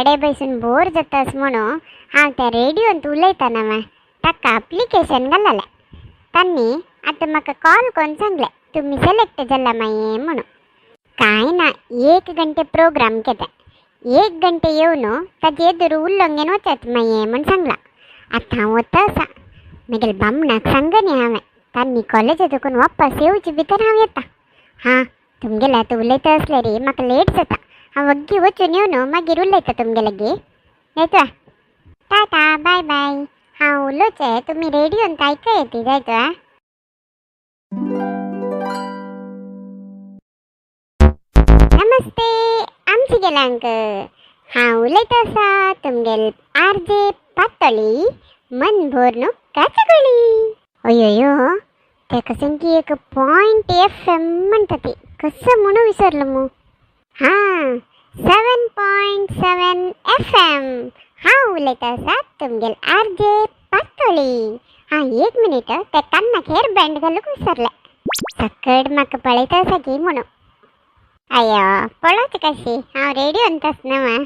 कडेन बसून बोर जाता अशें म्हणून हांव त्या रेडियोंत उलयता नवें ताका अप्लिकेशन घाललें. तांणी आतां म्हाका कॉल करून सांगलें तुमी सिलेक्ट जाला मागीर म्हणून. काय ना 1 घंटे प्रोग्राम केते 1 घंटे येवन ताजे एदुरू उल्लोंगेन वचात मागीर म्हूण सांगलां. आतां हांव वता आसा मागीर बामणाक सांगनी हांवें तांणी कॉलेजांतून वापस येवचे भितर हांव येता. हां तुमगेले आतां उलयता आसल्यार म्हाका लेट जाता. हांव वग्गी वचून येवन मागीर उलयता तुमगे लागीं. येता टाटा बाय बाय. हांव उलोवचें तुमी रेडियोंत आयकय येती जायत. नमस्ते आमचे गेलांक. हांव उलयता आसा तुमगेल आर जे पातोळी मन भोर काचगोळी. अय्यो तेका संकी एक पॉयंट एफ एम म्हणटा ती कसं म्हणून विसरलो मू. हां 7.7 एफ एम. हांव उलयता आसा तुमगेल आर जे पातोळी. हां 1 मिनीट ते कान्नाक हेअर बँड घालूंक विसरलें. सकड म्हाका पळयता आसा की म्हणून. अयो पळोवचें कशी हांव रेडियोंत आसा न्हू.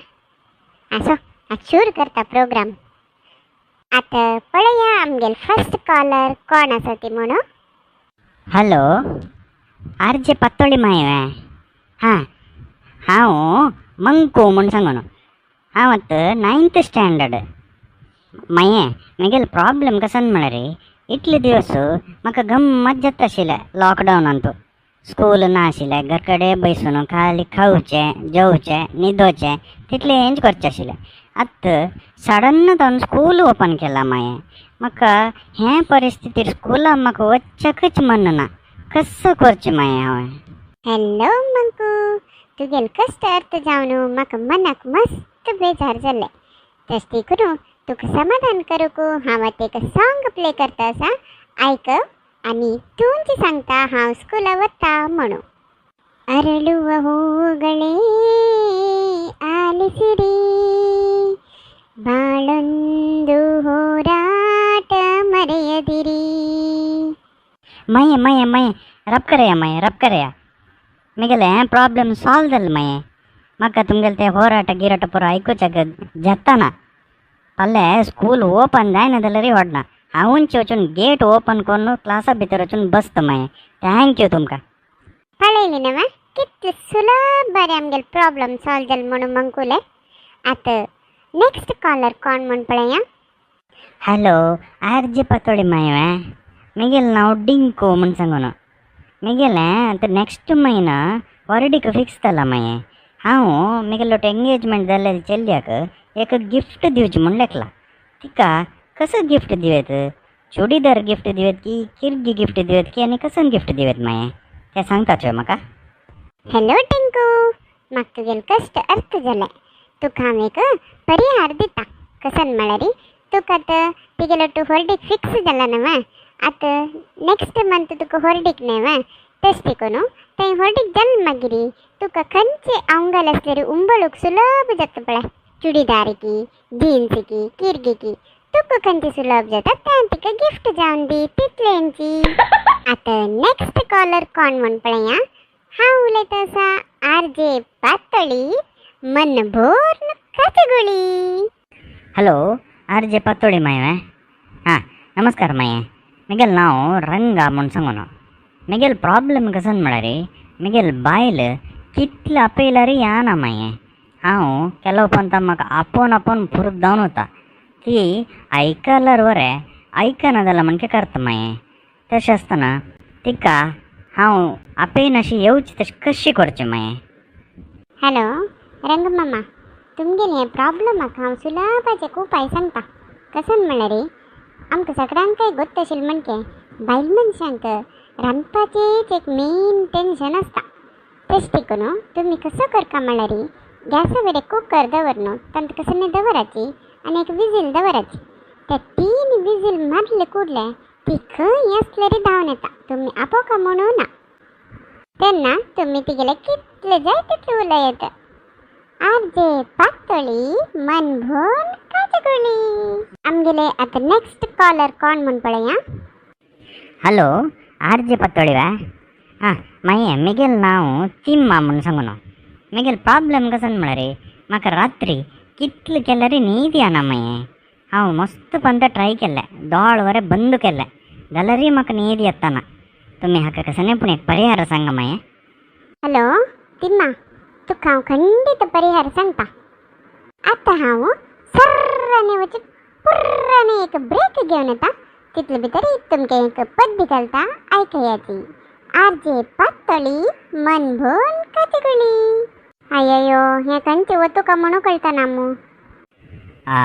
आसो आतां शूर करता प्रोग्राम. आतां पळया आमगेल फर्स्ट कॉलर कोण आसा ती म्हणून. हॅलो आर जे पातोळी माय. हां हांव मंकू म्हूण सांगून. हांव आतां 9th standard. माये म्हगेलो प्रॉब्लम कसन म्हळ्यार इतले दिवस म्हाका गम्मत जाता आशिल्लें लॉकडावनांत. स्कूल ना आशिल्लें, घर कडेन बसून खाली खावचें जेवचें न्हिदोचें तितलेंच करचें आशिल्लें. आतां सडन तावन स्कूल ओपन केलां माये. म्हाका हे परिस्थितीर स्कुलाक म्हाका वचच्याकूच मन ना. कसो करचें मागीर हांवें? हॅलो मंकू, तुगेल कश्ट अर्थ जावन म्हाका मनाक मस्त बेजार जालें. तशें करून तुका समाधान करूंक हांव आतां एक सॉंग प्ले करता आसा. आयक आनी तूंच सांगता हांव स्कुला वता म्हणून. अरಳುವ ಹೂಗಳೇ ಆಲಿಸಿರಿ ಬಾಳೊಂದು ಹೋರಾಟ ಮರೆಯದಿರಿ. ಮಯೆ ಮಯೆ ಮಯೆ ರಬ್ ಕರೆಯ ಮಯೆ ರಬ್ ಕರೆಯ ಮಿಗಲೆ ಪ್ರಾಬ್ಲಮ್ ಸಾಲ್ವ್ ದಲ್ ಮಯೆ. म्हाका तुमगेले ते होराट गिराट पुरो आयकुच्याक जाताना. पल्ले स्कूल ओपन जायना जाल्यार व्हडना. हांवूच वचून गेट ओपन करून क्लासा भितर वचून बसता मागीर. Thank you तुमकां. पळयलें न्हू कितले सुलभ बरें आमगेले प्रॉब्लम सॉल्व जालें म्हणून मंकुले. आतां नेक्स्ट कॉलर कोण म्हूण पळया. हॅलो आर जे पातोळी माय. मिगेल नांव डिंकू म्हूण सांगून. मिगेलें आतां नेक्स्ट म्हयनो वरडीक फिक्स जाला मागीर. हांव मिगेलो एंगेजमेंट जाल्ले चेल्याक एक गिफ्ट दिवचें म्हूण लेखलां. तिका कसो गिफ्ट दिवयत? चुडीदार गिफ्ट दिवयत की किर्गी गिफ्ट दिवयत की आनी कसो गिफ्ट दिवयत मागीर तें सांगता चोय म्हाका. हॅलो टिंकू, म्हाका तुगेले कश्ट अर्थ जालें. तुका हांव एक परिहार दिता. कसन म्हळ्यार तुका आतां तिगेलो तूं हॉर्डीक फिक्स जाला न्हू. आतां नेक्स्ट मंथ तुका हॉर्डीक न्हय तशें करून थंय हॉर्डीक जाल मागीर तुका खंयचे आंगल आसल्यार उंबळूक सुलभ जाता पळय. चुडीदार की जीन्स की किर्गी की तुका खंयचे सुलभ जाता तें तिका गिफ्ट जावन दी तितलेंची. आतां नेक्स्ट कॉलर कोण म्हूण पळया. हांव उलयता आसा आर जे पातोळी मन भोर काचगोळी. हॅलो आर जे पातोळी माय. हां नमस्कार माये. मिगेल नांव रंगा म्हूण सांगून. मिगेल प्रॉब्लम कसन म्हळ्यार मिगेल बायल कितले आपयल्यार येना मागीर. हांव केलो पंता म्हाका आपोवन आपोवन फुरक जावन वता. ती आयकल्यार बरें आयकना जाल्यार म्हणके करता मागीर. तशें आसतना तिका हांव आपयनाशी येवची तशें कशी करचें मागीर? हॅलो रंगमामा, तुमगेले हे प्रॉब्लमाक हांव सुलभाचे उपाय सांगता. कसन म्हळ्यार आमकां सगळ्यांकय गोत्त आशिल्लें म्हणके बायल मनशांक रांदपाचेंच एक मेन टेन्शन आसता. तशें करून तुमी कसो करता म्हळ्यार गॅसा वयर एक कुकर दवर न्हू तांकां कसो दवराची आनी एक विजील दवराची. ते 3 विजील मारले कुडले ती खंय आसल्यार धांवन येता. तुमी आपोवका म्हणून ना तेन्ना तुमी तिगेले कितले जाय तितले उलयत. आर जे पातोळी मन भोर काचगोळी. आमगेले आतां नेक्स्ट कॉलर कोण म्हूण पळया. हॅलो आर जे पातोळी वा. हां मागीर मिगेल नांव तिम्मा म्हूण सांगून. मिगेल प्रॉब्लम कसन म्हळ्यार म्हाका रात्री कितले केल्यार न्हीद येना मागीर. हांव मस्त पंत ट्राय केल्लें, दोळ वरे बंद केल्लें जाल्यारय म्हाका न्हीद येतना. तुमी हाका कसने पूण एक परिहार सांगा मागीर. हॅलो तिम्मा, तुका हांव खंडीत परिहार सांगता. आतां हांव सर्राने वचून पुर्राने एक ब्रेक घेवन येता. तितले भितर तुमकां एक पद्दी घालता आयकयाची. आरजे पातोळी मनभोन कातिगुणी. अय्यो हें खंयचे वतू का म्हणू कळटा ना मू. आ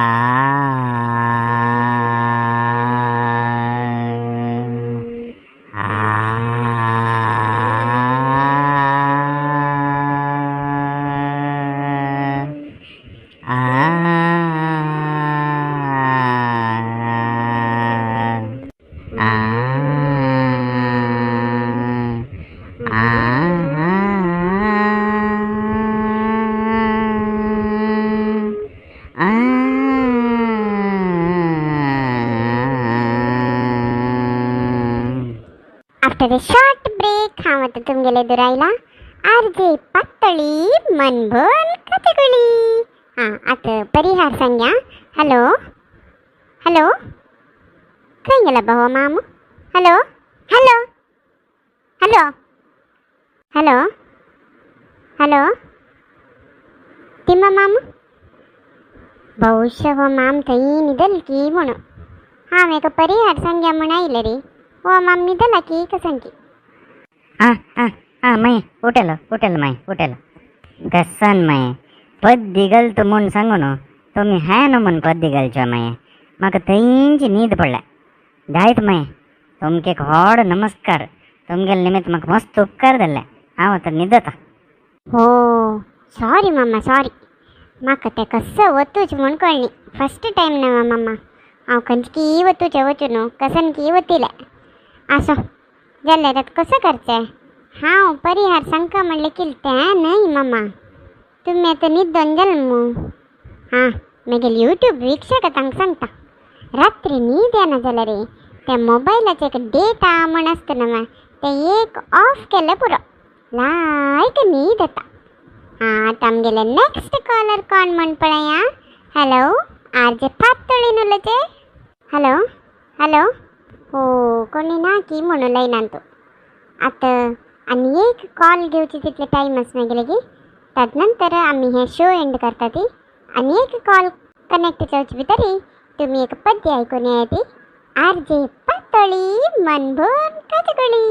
आफ्टर ए शॉर्ट ब्रेक हांव आतां तुमगेले दुरायला आरजे पातोळी मनभोन कातिगुणी. हां आतां परिहार सांग्या. हॅलो हॅलो, खंय गेला भावा माम? Hello hello hello hello hello Timma माम, बहुशा हो माम थंय न्हिदल की म्हणून. हांव एका परिहार सांग्या म्हण आयलें रे, हो माम न्हिदला की कसंकी. हां हां हां मागीर उठलो उठलो मागीर उठलो. कसन मागीर पद्दी घालता म्हूण सांगू न्हू तुमी हाय न्हू म्हूण पद्दी घालच्यो मागीर म्हाका थंयची न्हीद पडल्या. जायत मागीर तुमकां एक व्हड नमस्कार. तुमगेले निमित्त म्हाका मस्त उपकार जाल्ले. हांव आतां न्हिदता. हो सॉरी मामा सॉरी, म्हाका तें कसो वतूच म्हूण कळ्ळी. फस्ट टायम न्हय मामा, हांव खंयची वतूचें वचूं न्हू कसन की वतिलें. आसो जाल्यार आतां कसो करचें? हांव परिहार सांगका म्हणलें कितें तें न्हय मामा, तुमी आतां न्हिदोन जाल मू. हां मागीर यूट्यूब वीक्षक तांकां सांगता. रात्री न्हीद येना जाल्यार रे त्या मोबायलाचें एक डेटा म्हण आसता न्हय तें एक ऑफ केलें पुरो, लायक न्हीद येता. हां आतां आमगेले नेक्स्ट कॉलर कोण म्हण पळया. हॅलो आरजे पातोळी उलयचे. हॅलो हॅलो, हो कोणी ना की म्हणून लायनान तूं. आतां आनी एक कॉल घेवची तितले टायम आसा मागीर की तदनंतर आमी हे शो एंड करता ती. आनी एक कॉल कनेक्ट जावचे भितर तुमी एक पद्य आयकून येया ती. आरजे पातोळी मनभोन कातिगुणी.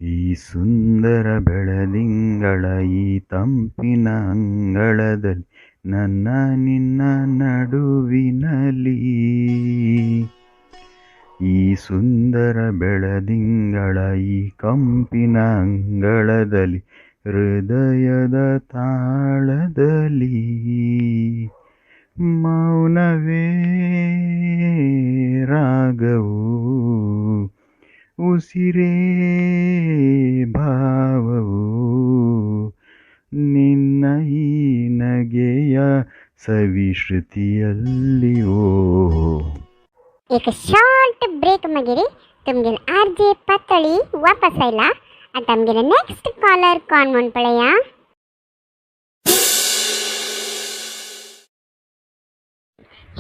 ಈ ಸುಂದರ ಬೆಳದಿಂಗಳ ಈ ತಂಪಿನ ಅಂಗಳದಲ್ಲಿ ನನ್ನ ನಿನ್ನ ನಡುವಿನಲ್ಲಿ, ಈ ಸುಂದರ ಬೆಳದಿಂಗಳ ಈ ಕಂಪಿನ ಅಂಗಳದಲ್ಲಿ ಹೃದಯದ ತಾಳದಲ್ಲಿ ಮೌನವೇ ರಾಗವು ಉಸಿರೇ ಭಾವವು ನಿನ್ನ ಈ ನಗೆಯ ಸವಿಶ್ರುತಿಯಲ್ಲಿಯೋ. एक शॉर्ट ब्रेक मागीर तुमगेले आरजे पातोळी वापस आयला. आतां आमगेले नेक्स्ट कॉलर कोण म्हूण पळया.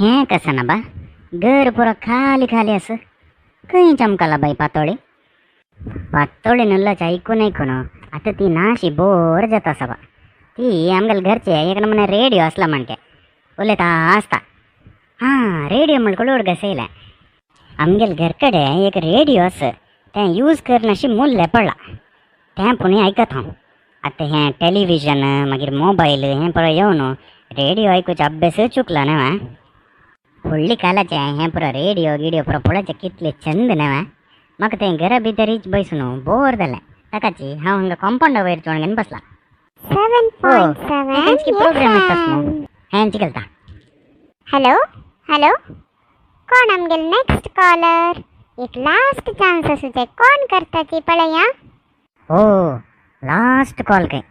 हें कसं ना बा, घर पुरो खाली खाली आसा. खंय चमकला बाई पातोळी? पातोळी नुल्लाचें आयकून आयकून आतां ती नाशी बोर जाता आसा बा. ती आमगेले घरचे एक नमुने रेडियो आसला म्हणके उलयता आसता. हां रेडियो म्हणल्यार उडगास येयलें. आमगेले घर कडेन एक रेडियो आसा, तें यूज करनाशी मुल्लें पडलां, तें पूण आयकत हांव. आतां हें टेलिविजन मागीर मोबायल हें पळय येवन रेडियो आयकुचो अभ्यास चुकला न्हय. फुडली कालाचें हें पुरो रेडियो गिडियो पुरो पळोवचें कितलें चंद न्हय. म्हाका तें घरा भितरीच बसून बोर जालें, ताकाची हांव हांगा कॉम्पावंडा वयर चोण घेवन बसलां. 7.7 प्रोग्राम आसता न्हू हेंच घालता. हॅलो हॅलो, कोण आमगेले नेक्स्ट कॉलर? एक लास्ट चान्स आसूचे, कोण करता ती पळया. हो लास्ट कॉल खंय,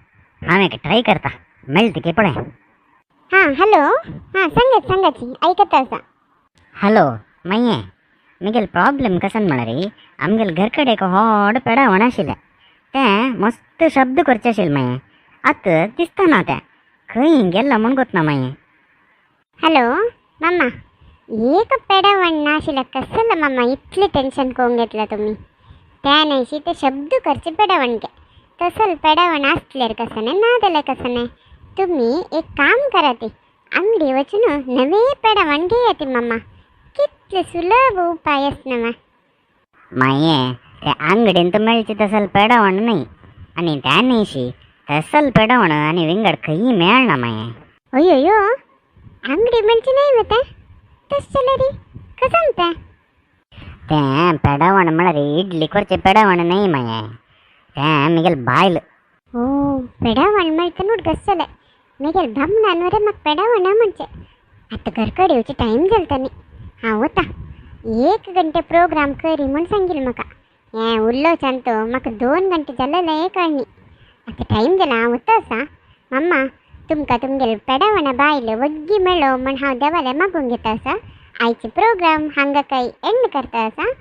हांव एक ट्राय करता, मेळटा की पळय. हां हॅलो, हां सांगात सांगाची आयकत आसा. हॅलो मये, मिगेल प्रॉब्लेम कसन म्हळ्यार आमगेले घर कडेन एक व्हड पेडावण आशिल्लें, तें मस्त शब्द करचें आशिल्लें. मागीर आतां दिसतना तें खंय गेल्लो म्हूण गोतना मागीर. हॅलो मामा, एक पेडावण नाशिल्लें कसलं मामा इतलें टेन्शन करून घेतलं तुमी? त्या न्हयशी ते शब्द करचे पेडावण के तसल पेडावण आसल्यार कसं ना जाल्यार कसं. तुमी एक काम करा, ती अंगडी वचून नवे पेडावण घेया ती मामा. कितले सुलभ उपाय आसना मा. मागीर ते अंगडीन तर मेळचे तसल पेडावण न्हय, आनी त्या न्हयशी तसल पेडावण आनी विंगड खंयी मेळना मागीर. अयो अयो, अंगडी मेळची नाही मग ते तशें जाल्यार कसं तें? तें पेडावण म्हळ्यार इडली करचें पेडावण न्हय मागीर, तें मिगेल बायल. ओ, पेडावण मेळटा न्हू कशें जालें. मिगेल बामणान मरे म्हाका पेडावण म्हणचें. आतां घरकडेन येवचे टायम जाता न्ही, हांव वता. एक घंटे प्रोग्राम करी म्हूण सांगिल्लें म्हाका. हें उलोवच्यान तो म्हाका 2 घंटे जालेले हें कळनी. आतां टायम जाला, हांव वता आसा. मम्मा, तुमकां तुमगेले पेडावणा बायल वग्गी मेळो म्हण हांव देवाले मागून घेता आसा. आयचे प्रोग्राम हांगा काय एंड करता आसा.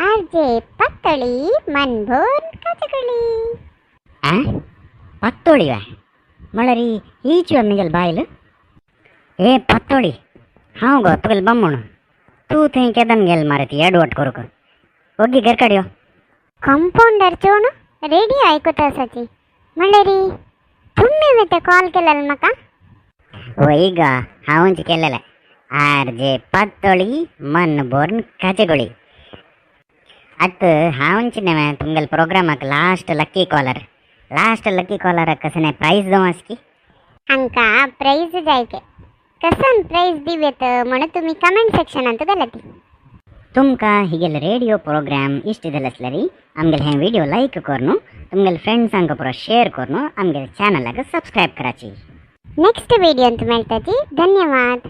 आर जे पातळी मन भोर काचकळी. आ पातोळी वा म्हळ्यार हीच वा मिगेल बायल. ए पातोळी, हांव गो तुगेल बामण. तूं थंय केदन गेल मारे ती एडवट करूंक? ओगी घर काडयो. कंपाऊंडर चोण रेडिओ आयकता आसाची. म्हणल्यार तुमी ते कॉल केलेलो म्हाका? वय गा, हांवूच केलेलें. आर जे पातोळी मन भरून काचेगोळी. आतां हांवूच न्हय तुमगेले प्रोग्रामाक last lucky caller. Last lucky कॉलराक कसं प्रायज जावं आसकी. हांकां प्रायज जाय के कसन प्रायज दिवयत म्हणून तुमी कमेंट सेक्शनांत घालात. तुमकां हिगेले रेडिओ प्रोग्राम इश्ट जालें आसल्यार आमगेले हें व्हिडिओ लायक करून तुमगेले फ्रेंड्सांक पुरो शेअर करून आमगेले चॅनलाक सबस्क्रायब कराची. नेक्स्ट व्हिडियोंत मेळटाची. धन्यवाद.